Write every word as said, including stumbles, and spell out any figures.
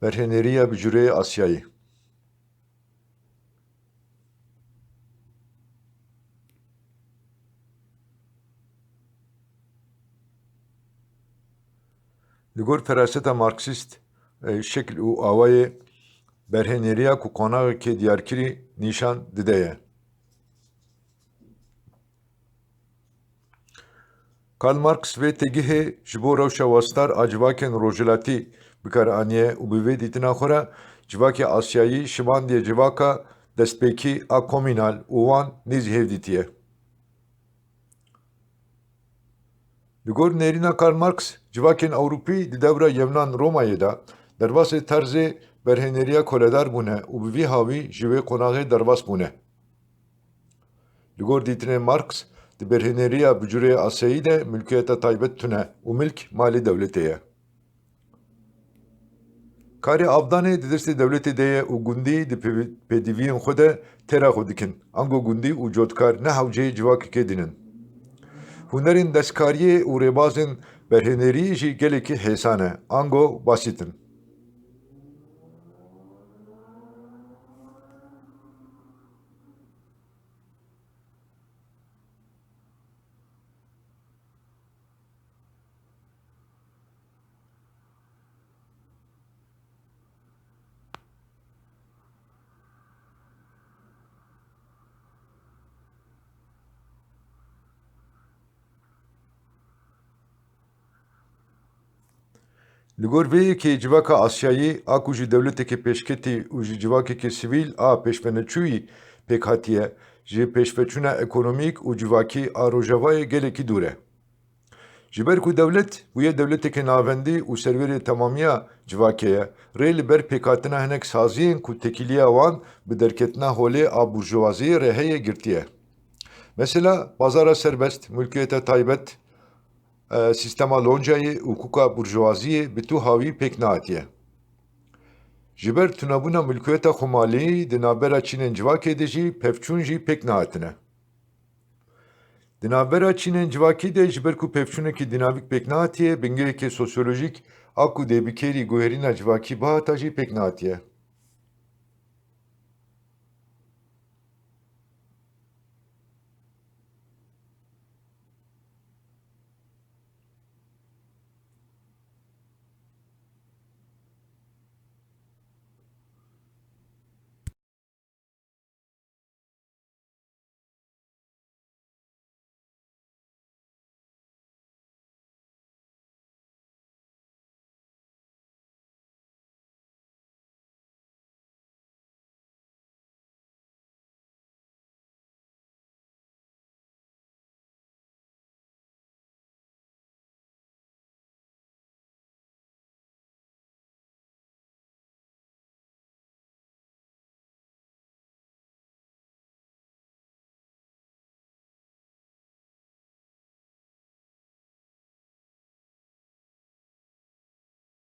Berhêneriya bi cureyê Asyayê. Li gor feraseta Marksîst, e, şekil û awayê berhêneriya ku qonaxekê diyarkirî nîşan dide ye. Karl Marx vê têgihê ji bo rewşa wastar a civakên rojhilatî bi kar aniye û bi vê dîtina xwe re civakê Asyayî şimandiye civaka destpêkî a komînal û wan nêzî hêv dîtiye. Li gor nêrîna Karl Marx, civakên Ewropî di dewra Yewnan Romayê de derbasê terzê berhêneriya koledar bûne û bi vî hawî ji wê qonaxê derbas bûne. Li gor dîtinên Marx, di berhêneriya bi cureyê Asyayî de milkiyeta taybet tune û milk malê dewletê ye. Karê avdanê di destê dewletê de ye û gundî di pê-, pêdiviyên xwe de têra xwe dikin. Ango gundî û cotkar ne hewceyê civakekê din in. Hunerên destkariyê û rêbazên berhêneriyê jî gelekî hêsan e, ango basît in. Li gor vê yekê civaka Asyayî a ku ji dewletekê pêşketî û ji civakekê sivîl a pêşveneçûyî pêk hatiye, ji pêşveçûna ekonomîk û civakî a Rojavayê gelekî dûr e. Ji ber ku dewlet bûye dewleteke navendî û serwerê temamiya civakê ye, rê li ber pêkhatina hinek saziyên ku tekîliya wan bi derketina holê a burjuwaziyê re heye girtiye. Mesela, pazara serbest, mulkiyeta taybet, e, sîstema loncayê û hukuka burjuwaziyê bi tu hawî pêk nehatiye. Ji ber tunebûna mulkiyeta xwemalî di navbera çînên civakê de jî pevçûn jî pêk nehatine. Di navbera çînên civakî de ji ber ku pevçûnekî dînamîk pêk nehatiye, bingehekê sosyolojîk a ku dê bi kêrî guherîna civakî bihata jî pêk nehatiye.